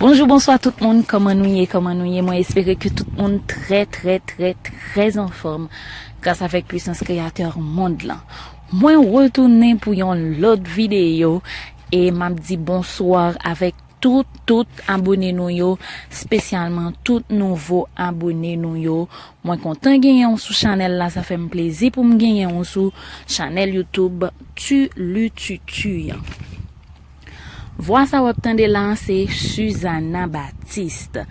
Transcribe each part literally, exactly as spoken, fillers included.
Bonjou, bonswa tout moun, kòman nou ye, kòman nou ye? Mwen espere ke tout moun trè, trè, trè, trè anfòm gras avèk pwisans kreyatè mond lan. Mwen retounen pou yon lòt videyo e m ap di bonswa avèk tout, tout abone nou yo, espesyalman tout nouvo abone nou yo. Mwen kontan genyen w sou chanèl la, sa fè m plezi pou m genyen w sou chanèl YouTube Tu Lu Tu Tu an. Vwa sa w ap tande la a se Suzana Baptiste.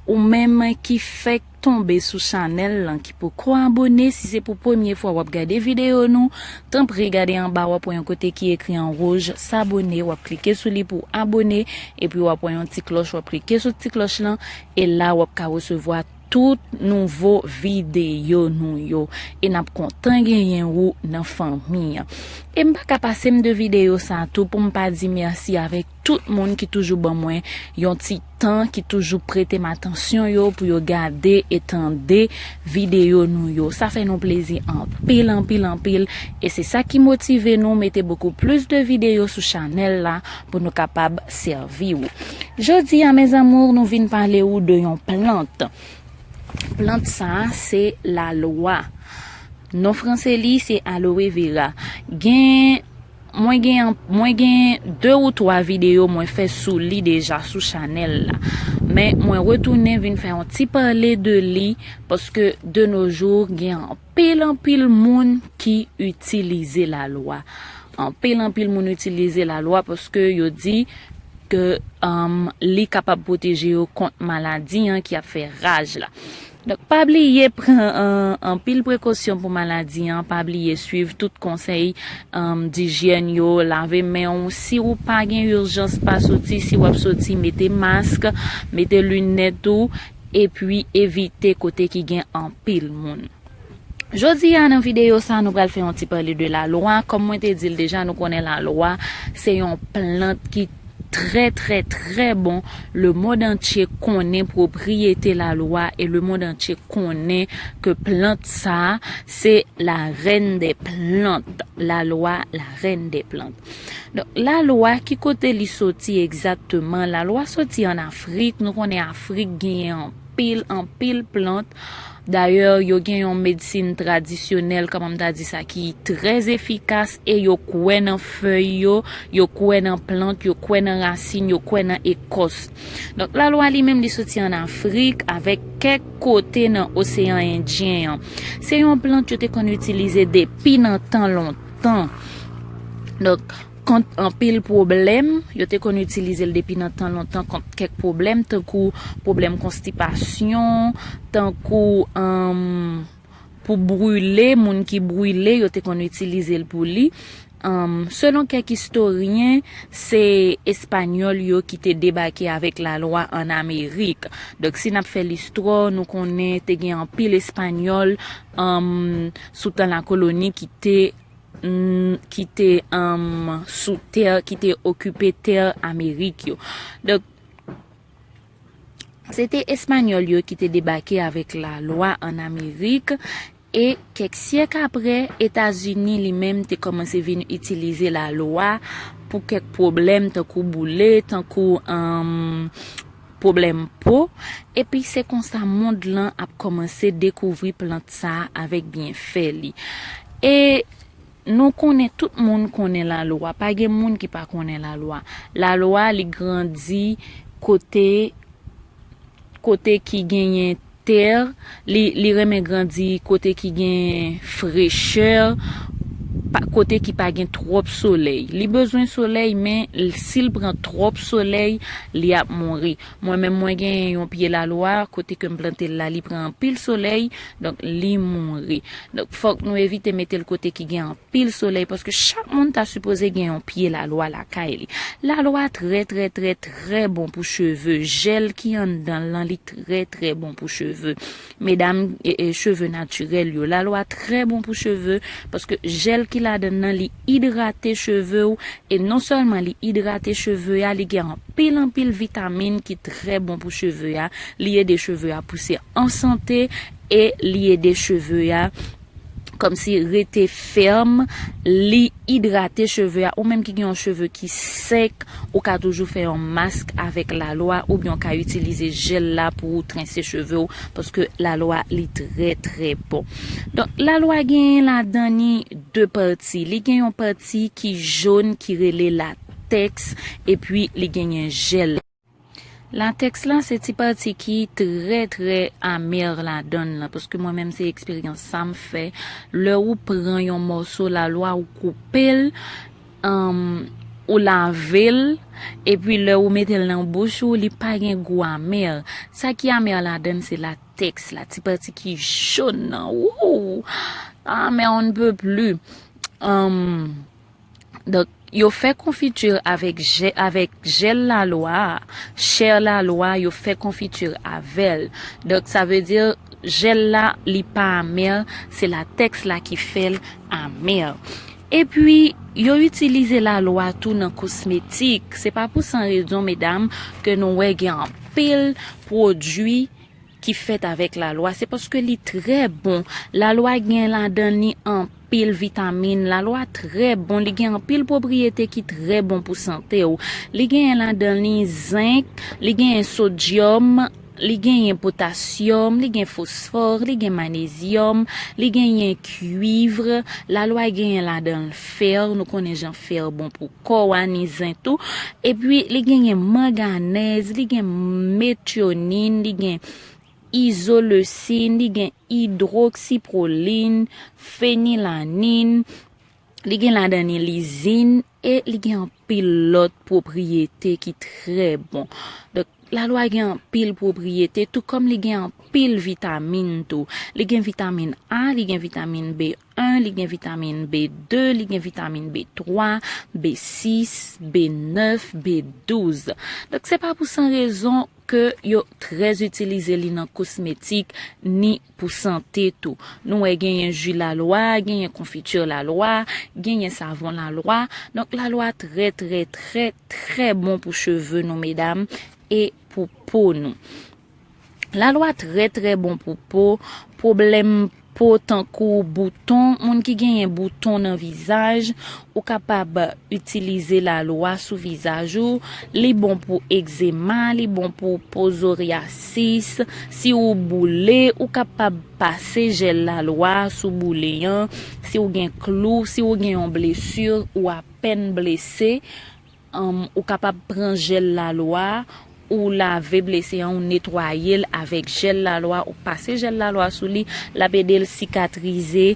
Ou menm ki fèk tonbe sou chanèl lan, ki poko abone, si se pou premye fwa w ap gade videyo nou, tanpri gade anba w ap wè yon kote ki ekri an wouj s'abonner, w ap klike sou li pou abone, epi w ap wè yon ti klòch, w ap klike sou ti klòch lan, e la w ap ka resevwa tout nouvo videyo nou yo, e n ap kontan genyen ou nan fanmi an. E m pa ka pase m de videyo sa tou pou m pa di mèsi avèk tout moun ki toujou ban mwen yon ti tan, ki toujou prete m atansyon yo pou yo gade e tande videyo nou yo. Sa fè nou plezi anpil, anpil, anpil, e se sa ki motive nou mete beaucoup plus de videyo sou chanèl la pou nou kapab sèvi w. Jodi a, mes amours, nou vin pale ou de yon plant. Plant sa a se lalwa. Non franse li se aloe vera. Gen, mwen gen, mwen gen de ou twa videyo mwen fè sou li deja sou chanèl la. Men mwen retounen vin fè yon ti pale de li, paske de nos jours gen anpil, anpil moun ki itilize lalwa. Anpil, anpil moun itilize lalwa paske yo di ke, um, li kapab pwoteje yo kont maladi an ki ap fè raj la. Donk, pa bliye pran, uh, anpil prekosyon pou maladi an, pa bliye swiv tout konsèy, um, dijyèn yo, lave men w. Si ou pa gen ijans, pa soti. Si w ap soti, mete mask, mete linèt ou, epi evite kote ki gen anpil moun. Jodi a, nan videyo sa, nou pral fè yon ti pale de lalwa. Kòm mwen te di l deja, nou konnen lalwa se yon plant ki trè, trè, trè bon. Le monde entier konnen pwopriyete lalwa e le monde entier konnen ke plant sa se la reine des plantes. Lalwa, la reine des plantes. Donk, lalwa, ki kote li soti egzakteman? Lalwa soti ann Afrik. Nou konnen Afrik genyen anpil, anpil plant. Dayè, yo gen yon medsin tradisyonèl, kòman m ta di sa, ki trè efikas e yo kwè nan fèy yo, yo kwè nan plant, yo kwè nan rasin, yo kwè nan ekòs. Donk, lalwa li menm, li soti ann Afrik avèk kèk kote nan Oseyan Endyen an. Se yon plant yo te konn itilize depi nan tan lontan. Donk, kont anpil pwoblèm, yo te konn itilize l depi nan tan lontan kont kèk pwoblèm, tankou pwoblèm konstipasyon, tankou, um, pou brile, moun ki brile, yo te konn itilize l pou li. Um, selon kèk istoryen, se Espanyòl yo ki te debake avèk lalwa ann Amerik. Donk, si n ap fè listwa, nou konnen te gen anpil Espanyòl, um, sou tan lakoloni ki te, mm, ki te, um, sou tè, ki te okipe tè Amerik yo. Donk, se te Espanyòl yo ki te debake avèk lalwa ann Amerik, e kèk syèk apre, Etazini li menm te kòmanse vin itilize lalwa pou kèk pwoblèm, tankou boule, tankou, um, pwoblèm po. Epi se konsa mond lan ap kòmanse dekouvri plant sa a avèk byenfè li. E nou konnen, tout moun konnen lalwa. Pa gen moun ki pa konnen lalwa. Lalwa, li grandi kote, kote ki genyen tè, li, li renmen grandi kote ki gen frechè, pa, kote ki pa gen twòp solèy. Li bezwen solèy, men l-, si l pran twòp solèy, li ap mouri. Mwen menm, mwen gen yon pye lalwa, kote ke m plante l la, li pran anpil solèy, donk li mouri. Donk, fòk nou evite mete l kote ki gen anpil solèy, paske chak moun ta sipoze gen yon pye lalwa lakay li. Lalwa trè, trè, trè, trè bon pou cheve. Jèl ki anndan l lan, li trè, trè bon pou cheve. Medam, e, e, cheve natirèl yo, lalwa trè bon pou cheve, paske jèl ki ladan l lan, li idrate cheve w, e non sèlman li idrate cheve a, li gen anpil, anpil vitamin ki trè bon pou cheve a, li ede cheve a pouse an sante, e li ede cheve a kòmsi rete fèm, li idrate cheve a. Ou menm ki gen yon cheve ki sèk, ou ka toujou fè yon mask avèk lalwa, oubyen ou ka itilize jèl la pou ou trense cheve w, paske lalwa li trè, trè bon. Donk, lalwa genyen ladan ni de pati. Li gen yon pati ki jòn, ki rele latèks, epi li genyen jèl. Latèks la, se ti pati ki trè, trè amè ladan l lan, paske mwen menm, se eksperyans sa m fè. Lè ou pran yon mòso lalwa, ou koupe l, um, ou lave l, epi lè ou mete l nan bouch ou, li pa gen gou amè. Sa ki amè ladan l, se latèks la, ti pati ki jòn nan. Wouw! Amè on ne peut plus. Um, donk, yo fè konfiti avèk jè-, avèk jèl lalwa a, chè lalwa, yo fè konfiti avè l. Donk, sa vle di, jèl la, li pa amè, se latèks la ki fè l amè. Epi, yo itilize lalwa tou nan kosmetik. Se pa pou san rezon, medam, ke nou wè gen anpil pwodui ki fèt avèk lalwa, se paske li trè bon. Lalwa gen ladan li anpil vitamin. Lalwa trè bon, li gen anpil pwopriyete ki trè bon pou sante w. Li genyen ladan li zenk, li genyen sodyòm, li genyen potasyòm, li gen fosfò, li gen manezyòm, li genyen kwiv. Lalwa genyen ladan l fè, nou konnen jan fè bon pou kò a, ni zen tou. Epi, li genyen manganèz, li gen metyonin, li gen izoleucine, li gen idwoksipwolin, fenilanin, li gen ladan li lizin, e li gen anpil lòt pwopriyete ki trè bon. Donk, lalwa gen anpil pwopriyete, tou kòm li gen anpil vitamin tou. Li gen vitamin A, li gen vitamin B en, li gen vitamin B de, li gen vitamin B twa, B sis, B nèf, B douz. Donk, se pa pou san rezon ke yo trè itilize li nan kosmetik, ni pou sante tou. Nou wè genyen ji lalwa, genyen konfiti lalwa, genyen savon lalwa. Donk, lalwa trè, trè, trè, trè bon pou cheve nou, medam, e pou po nou. Lalwa trè, trè bon pou po. Pwoblèm po tankou bouton, moun ki genyen bouton nan vizaj, ou kapab itilize lalwa sou vizaj ou. Li bon pou egzema, li bon pou po zoryasis. Si ou boule, ou kapab pase jèl lalwa sou boule an. Si ou gen klou, si ou gen yon blesi, ou apèn blese, um, ou kapab pran jèl lalwa, ou lave blese an, ou netwaye l avèk jèl lalwa, ou pase jèl lalwa sou li, l ap ede l sikatrize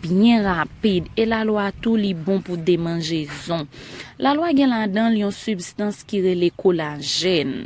byen rapid. E lalwa tou, li bon pou demanjezon. Lalwa gen ladan l yon sibstans ki rele kolajèn.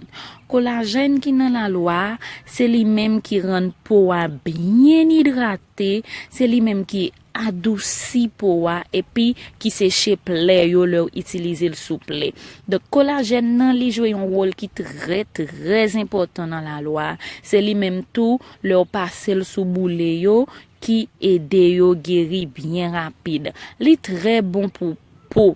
Kolajèn ki nan lalwa, se li menm ki rann po a byen idrate, se li menm ki adousi po a, epi ki seche plè yo lè w itilize l sou plè. Donk, kolajèn nan, li jwe yon wòl ki trè, trè enpòtan nan lalwa. Se li menm tou, lè w pase l sou boule yo, ki ede yo geri byen rapid. Li trè bon pou po.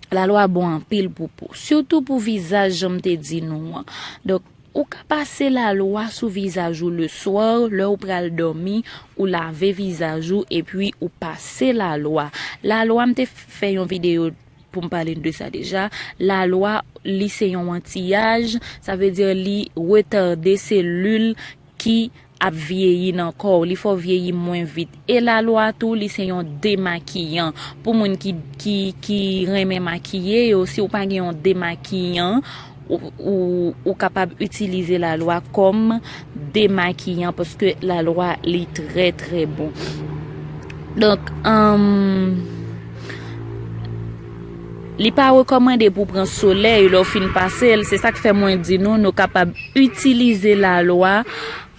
Lalwa bon anpil pou po, sitou pou vizaj, jan m te di nou an. Donk, ou ka pase lalwa sou vizaj ou leswa, lè ou pral dòmi, ou lave vizaj ou, epi ou pase lalwa. Lalwa, m te fè yon videyo pou m pale de sa deja. Lalwa, li se yon antiyaj, sa vle di li retade selil ki ap vyeyi nan kò w, li fè w vyeyi mwen vit. E lalwa tou, li se yon demakiyan. Pou moun ki, ki, ki renmen makiye yo, si w pa gen yon demakiyan, ou, ou, ou kapab itilize lalwa kòm demakiyan, paske lalwa, li trè, trè bon. Donk, um, li pa rekòmande pou pran solèy lè w fin pase l. Se sa k fè mwen di nou, nou kapab itilize lalwa,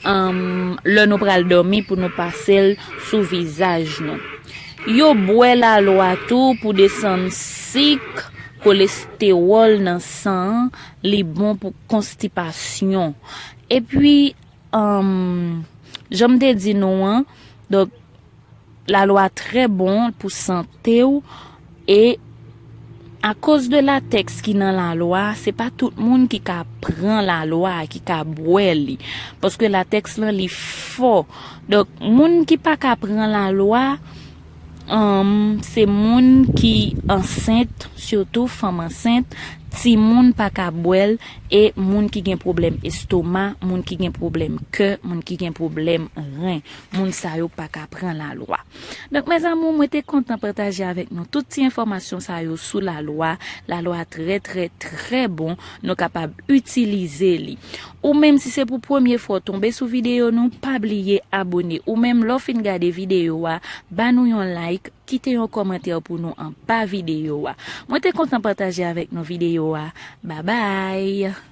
um, lè nou pral dòmi pou nou pase l sou vizaj nou. Yo bwè lalwa tou pou desann sik, kolestewòl nan san an, li bon pou konstipasyon. Epi, um, jan m te di nou an, donk, lalwa trè bon pou sante w e Akoz de latèks ki nan lalwa, se pa tout moun ki ka pran lalwa, ki ka bwè li. Paske latèks lan li fò. Donk, moun ki pa ka pran lalwa, um, se moun ki ansent, sitou fanm ansent, timoun pa ka bwè l, e moun ki gen pwoblèm estoma, moun ki gen pwoblèm kè, moun ki gen pwoblèm ren. Moun sa yo pa ka pran lalwa. Donk, mezanmi, mwen te kontan pataje avèk nou tout ti enfòmasyon sa yo sou lalwa. Lalwa trè, trè, trè bon. Nou kapab itilize li. Ou menm, si se pou premye fwa w tonbe sou videyo nou, pa bliye abone. Ou menm, lè w fin gade videyo a, ba nou yon like, kite yon kòmantè pou nou anba videyo a. Mwen te kontan pataje avèk nou videyo a. Babay!